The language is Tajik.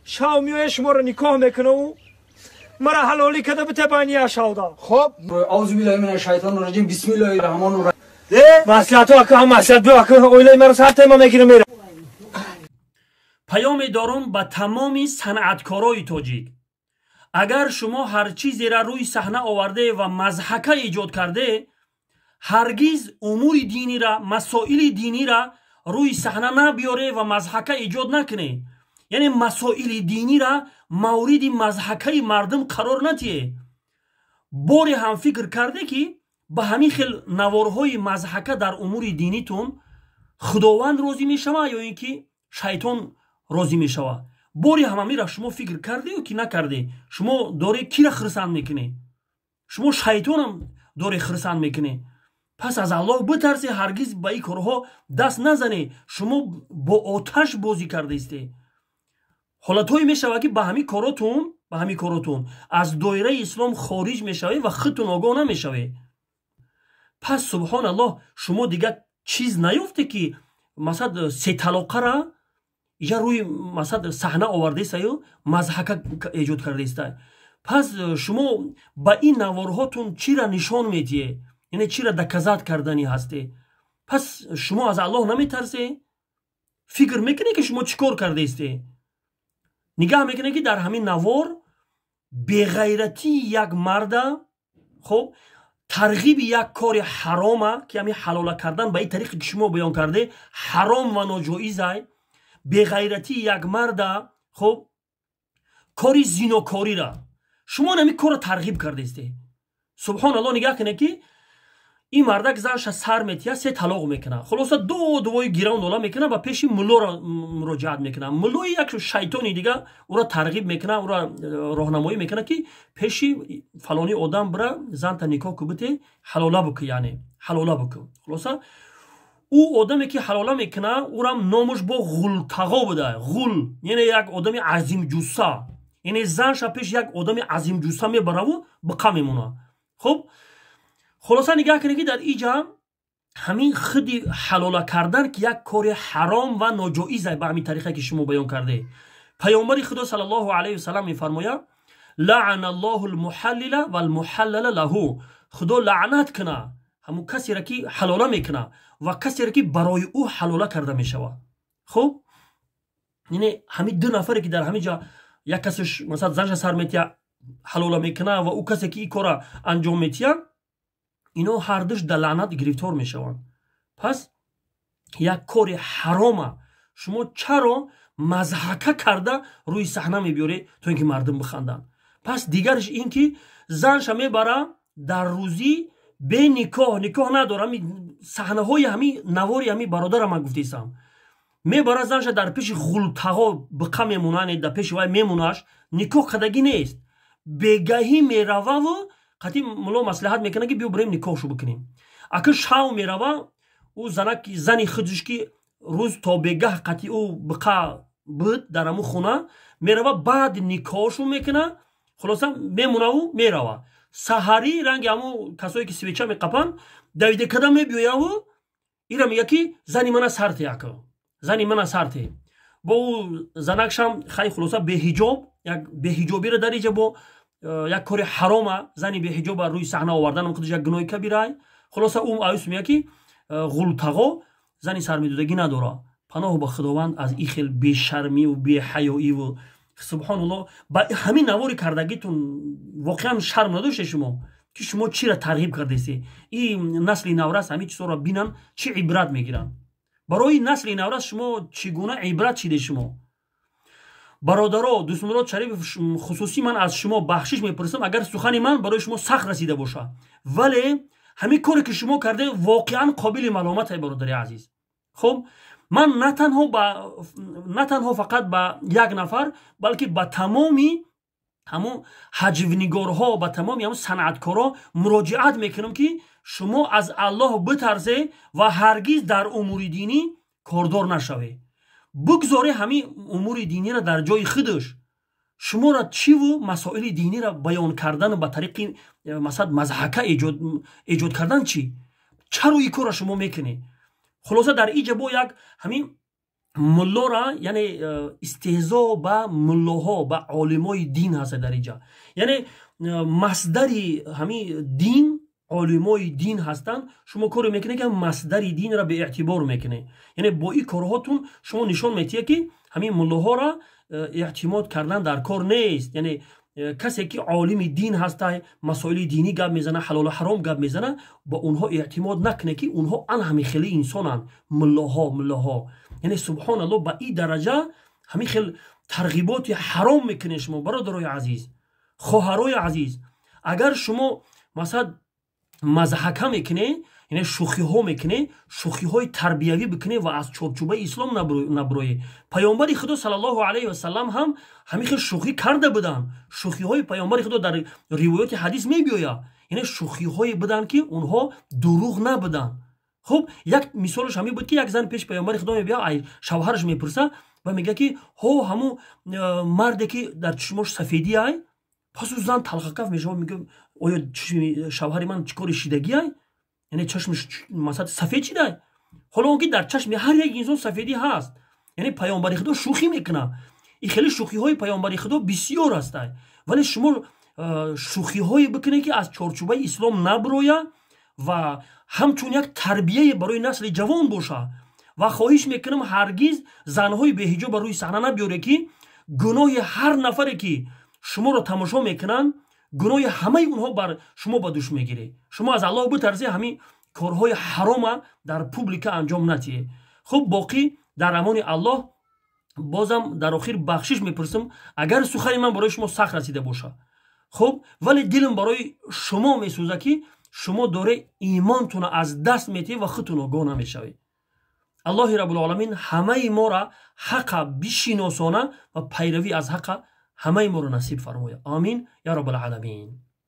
Шав миёя шуморо никоҳ мекунаву мара ҳалолӣ када бите байни шавда. Хоб, аузу биллаҳи минаш шайтони раҷим, бисмиллаҳи раҳмони раҳим. Маслиҳату ака, маслиҳат биё ака, оилаи маро сар тема мегирам мера. Паёме дорум ба тамоми санъаткорои тоҷик. Агар шумо ҳар чизеро рӯи саҳна оварде ва мазҳака эҷод карде, ҳаргиз умури динира, масоили динира рӯи саҳна набиёре ва мазҳака эҷод накуне. Яъне масоили динира мавриди мазҳакаи мардум қарор натиҳе. Боре ҳам фикр карде, ки ба ҳамин хел наворҳои мазҳака дар умури динитон Худованд розӣ мешавад ё ин ки шайтон розӣ мешавад? Бори ҳам ҳамира шумо фикр карде ё ки накарде? Шумо доре кира хирсанд мекунед? Шумо шайтонам доре хирсанд мекунед. Пас аз Аллоҳ битарсе, ҳаргиз ба ин корҳо даст назане. Шумо бо оташ бозӣ кардаисте. Ҳолатҳое мешавад, ки ба ҳамин коротун аз доираи ислом хориҷ мешавед ва худтон огоҳ намешавед. Пас, субҳоналлоҳ, шумо дигар чиз наёфте, ки масалан сеталоқара иҷа рӯи масалан саҳна овардаистаю мазҳака эҷод кардаиста. Пас шумо ба ин наворҳотун чира нишон медиҳед? Яъне чира доказать карданӣ ҳасте? Пас шумо аз Аллоҳ наметарсе? Фикр мекунед, ки шумо чӣ кор кардаисте? Нигаҳ мекунед, ки дар ҳамин навор беғайратии як марда, хоб, тарғиби як кори ҳарома, ки ҳамин ҳалола кардан ба ин тариқе, ки шумо баён карде, ҳаром ва ноҷоизай, беғайратии як марда, хоб, кори зинокорира шумо ҳамин корро тарғиб кардаисте. Субҳоналлоҳ, нигаҳ кунед, ки ин мардак занша сар метиҳад, се талоқ мекунад. Хулоса, ду дувои гирав нола мекунад, ба пеши муллоро муроҷиат мекунад. Муллои як шайтони дига ӯро тарғиб мекунад, ӯро роҳнамоӣ мекунад, ки пеши фалони одам бира, занта никоҳ ку, бите, ҳалола буку, яъне ҳалола буку. Хулоса, ӯ одаме, ки ҳалола мекунад, ӯрам номуш бо Ғултағо буда. Ғул, яъне як одами азимҷусса, яъне занша пеш як одами азимҷусса мебараву биқа мемонад. Хуб, хулоса, нигаҳ кунед, ки дар иҷа ҳамин худи ҳалола кардан, ки як кори ҳаром ва ноҷоиза ба ҳамин тариқе, ки шумо баён карде. Паёмбари Худо саллаллоҳу алайҳи васалам мефармояд: лаъана Аллоҳу лмуҳаллила валмуҳаллала лаҳу. Худо лаънат куна ҳамун касеро, ки ҳалола мекуна, ва касеро, ки барои ӯ ҳалола карда мешавад. Хуб, яъне ҳамин ду нафаре, ки дар ҳамин ҷа як касеш, масалан, занша сар метиҳа, ҳалола мекуна, ва ӯ касе, ки ин корра анҷом метиҳа, ино ҳардуш дар лаънат гирифтор мешаванд. Пас як кори ҳарома шумо чаро мазҳака карда рӯи саҳна мебиёред, то ин ки мардум биханданд? Пас дигарш ин ки занша мебара дар рӯзӣ бе никоҳ, никоҳ надора, саҳнаҳои ҳамин навори ҳамин бародара ман гуфтесам, мебара занша, дар пеши Ғултағо биқа мемона, дар пеши вай мемонаш, никоҳ кардагӣ нест. Бегаҳӣ мерававу қатъи мулло маслиҳат мекунад, ки биё бирем, никоҳшу бикунем. Ака шав мерава, ӯ занак, зани худш, ки рӯз то бегаҳ қатъи ӯ биқа буд дар ҳамун хона, мерава, баъд никоҳшу мекуна. Хулоса, мемонаву мерава. Саҳарӣ ранги ҳамун касое, ки свеча меқапанд, давида када мебиёяву ира мега, ки зани мана сарте, ака, зани мана сарте. Бо ӯ занакшам хай, хулоса, беҳиҷоб, як беҳиҷобиро дар иҷа бо як кори ҳарома, зани беҳиҷоба рӯи саҳна овардан худаш як гуноҳи кабирай. Хулоса, ӯ аюс мега, ки Ғултағо зани сармедодагӣ надора. Паноҳу ба Худованд аз ин хел бешармиву беҳаёиву. Субҳоналлоҳ, ба ҳамин навори кардагитун воқеан шарм надоште шумо, ки шумо чира тарғиб кардесте? Ин насли наврас ҳамин чизҳоро бинанд, чӣ ибрат мегиранд? Барои насли наврас шумо чӣ гуна ибрат шиде шумо? Бародаро, Дӯстмурод Шарипов, хусусӣ ман аз шумо бахшиш мепурсам, агар сухани ман барои шумо сахт расида бошад, вале ҳамин коре, ки шумо карде, воқеан қобили маломат, ай бародари азиз. Хуб, ман на танҳо фақат ба як нафар, балки ба тамоми ҳамун ҳаҷвнигорҳо, ба тамоми ҳамун санъаткорҳо муроҷиат мекунам, ки шумо аз Аллоҳ битарсе ва ҳаргиз дар умури динӣ кордор нашавед. Бигзоре ҳамин умури диниро дар ҷои худаш. Шуморо чиву масоили диниро баён кардан ба тариқи масалан мазҳака эҷод кардан чӣ? Чаро ин корро шумо мекунед? Хулоса, дар иҷа бо як ҳамин Муллора, яъне истеҳзо ба муллоҳо, ба олимои дин ҳаста дар инҷа. Яъне масдари ҳамин дин олимои дин ҳастанд. Шумо коре мекунед, ки масдари динро беэътибор мекунед. Яъне бо ин корҳотун шумо нишон метиҳед, ки ҳамин муллоҳоро эътимод кардан дар кор нест. Яъне касе ки олими дин ҳастай, масоили динӣ гап мезана, ҳалолу ҳаром гап мезана, ба онҳо эътимод накунед, ки онҳо ан ҳамин хели инсонанд. Муллоҳо, яъне субҳоналло, ба ин дараҷа ҳамин хел тарғиботи ҳаром мекунед шумо. Бародарои азиз, хоҳарои азиз, агар шумо масалан мазҳака мекунед, яъне шӯхиҳо мекунед, шӯхиҳои тарбиявӣ бикунед ва аз чорчӯбаи ислом набуроед. Паёмбари Худо саллаллоҳу алайҳи васалам ҳам ҳамин хел шӯхӣ карда буданд. Шӯхиҳои паёмбари Худо дар ривоёти ҳадис мебиёяд. Яъне шӯхиҳое буданд, ки онҳо дурӯғ набуданд. Хуб, як мисолаш ҳамин буд, ки як зан пеши паёмбари Худо мебиёяд, ай шавҳараш мепурса ва мегӯяд, ки ҳо, ҳамун марде ки дар чишмош сафедӣ ай. Пас ӯ зан талхакаф мешавад, мегӯяд: «Оё чишми шавҳари ман чӣ кори шидагӣ ай? Яъне чашмиш масалан сафед шидай?» Ҳоло он ки дар чашми ҳар як инсон сафедӣ ҳаст. Яъне паёмбари Худо шӯхӣ мекунад. Ин хеле шӯхиҳои паёмбари Худо бисёр ҳастай, вале шумо шӯхиҳое бикунед, ки аз чорчӯбаи ислом набуроя ва ҳамчун як тарбияе барои насли ҷавон боша. Ва хоҳиш мекунам, ҳаргиз занҳои беҳиҷоба рӯи саҳна набиёре, ки гуноҳи ҳар нафаре ки шуморо тамошо мекунанд, гуноҳи ҳамаи онҳо бар шумо ба дӯш мегиред. Шумо аз Аллоҳ битарсед, ҳамин корҳои ҳарома дар публика анҷом натиҳед. Хуб, боқӣ дар амони Аллоҳ. Бозам дар охир бахшиш мепурсам, агар сухани ман барои шумо сахт расида бошад. Хуб, вале дилам барои шумо месӯзад, ки шумо доре имонтонро аз даст метиҳед ва худтон огоҳ намешавед. Аллоҳи Раббулоламин ҳамаи моро ҳақа бишиносона ва пайравӣ аз ҳақа ҳамаи моро насиб фармояд. Омин, я Раббалъаламин.